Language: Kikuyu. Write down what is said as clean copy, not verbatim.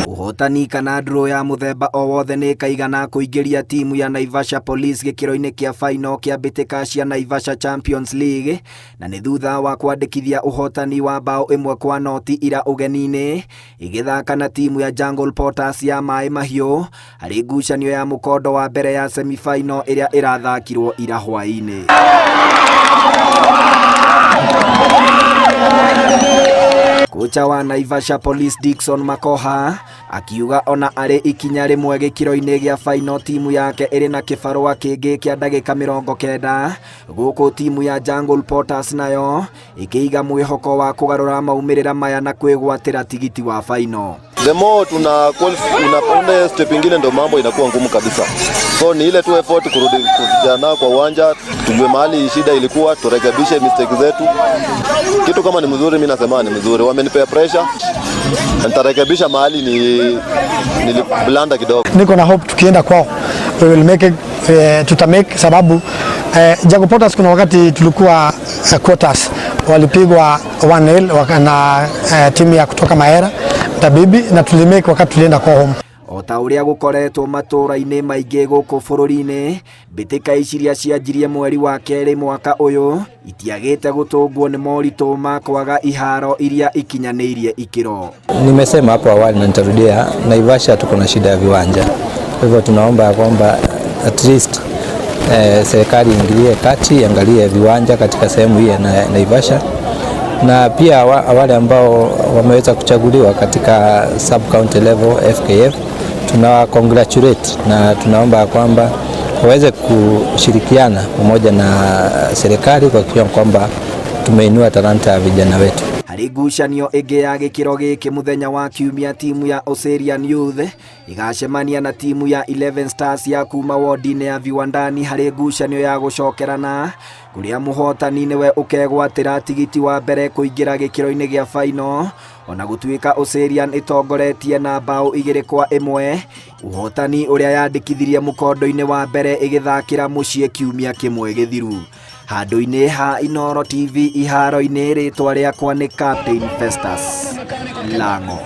Ũhotani kana draw ya mũthemba o wothe nĩ ĩkaigana kũingĩria timu ya Naivasha Police gĩkĩro-inĩ kĩa final kĩa mbĩtĩka cia Naivasha Champions League, na nĩ thutha wa kwandĩkithia ũhotani wa bao 1-0 ira ũgeni-inĩ ĩgĩthaka na timu ya Jungle Porters ya Maĩ Mahiũ harĩ ngucanio ya mũkondo wa mbere ya semi-final ĩrĩa ĩrathakirwo ira hwaĩ-inĩ. Kocha wa Naivasha Police Dickson Makoha akiuga ona arĩ ikinya rĩmwe gĩkĩro-inĩ gĩa final timu yake ĩrĩ na kĩbarũa kĩngĩ kĩa ndagĩka 90, gũkũ timu ya Jungle Porters nayo ĩkĩiga mwĩhoko wa kũgarũra maumĩrĩra maya na kwĩgwatĩra tigiti wa final. The more tuna unaponde step ingine ndo mambo inakuwa ngumu kabisa. So ni ile tu effort kurudi kujana kwa uwanja, tujue mahali shida ilikuwa, turekebishe mistake zetu. Kitu kama ni mzuri, mimi nasema ni mzuri. Wamenipea pressure, nitarekebisha mahali niliblanda kidogo. Niko na hope tukienda kwao we will make it, tuta make sababu Jungle Porters kuna wakati tulikuwa quarters walipigwa 1-0 na timu ya kutoka Maera Tabibi, na tulimake wakati tulienda kwa home. O ta ũrĩa gũkoretwo matũũra-inĩ maingĩ gũkũ bũrũri-inĩ, mbĩtĩka ici iria cianjirie mweri wa kerĩ mwaka ũyũ itiagĩte gũtũngwo nĩ moritũ ma kwaga iharo iria ikinyanĩirie ikĩro. Nimesema hapo awali na nitarudia, Naivasha tuko na shida ya viwanja. Kwa hivyo tunaomba kwamba at least serikali iingilie kati, iangalie viwanja katika sehemu hii ya Naivasha, na pia wale ambao wameweza kuchaguliwa katika sub county level FKF tunawa congratulate na tunaomba kwamba waweze kushirikiana pamoja na serikali kuhakikisha kwamba tumeinua talanta ya vijana wetu. Harĩ ngucanio ĩngĩ ya gĩkĩro gĩkĩ mũthenya wa kiumia, timu ya Oserian Youth ĩgacemania na timu ya 11 Stars ya kuma wodi-inĩ ya Viwandani harĩ ngucanio ya gũcokerana kũrĩa mũhotani nĩwe ũkegwatĩra tigiti wa mbere kũingĩra gĩkĩro-inĩ gĩa final. Ona gũtuĩka Oserian ĩtongoretie na bao 2-1, ũhotani ũrĩa yandĩkithirie mũkondo-inĩ wa mbere ĩgĩthakĩra mũciĩ kiumia kĩmwe gĩthiru. Handũ-inĩ ha Inooro TV iharo-inĩ, rĩtwa rĩakwa nĩ Captain Festus Lango.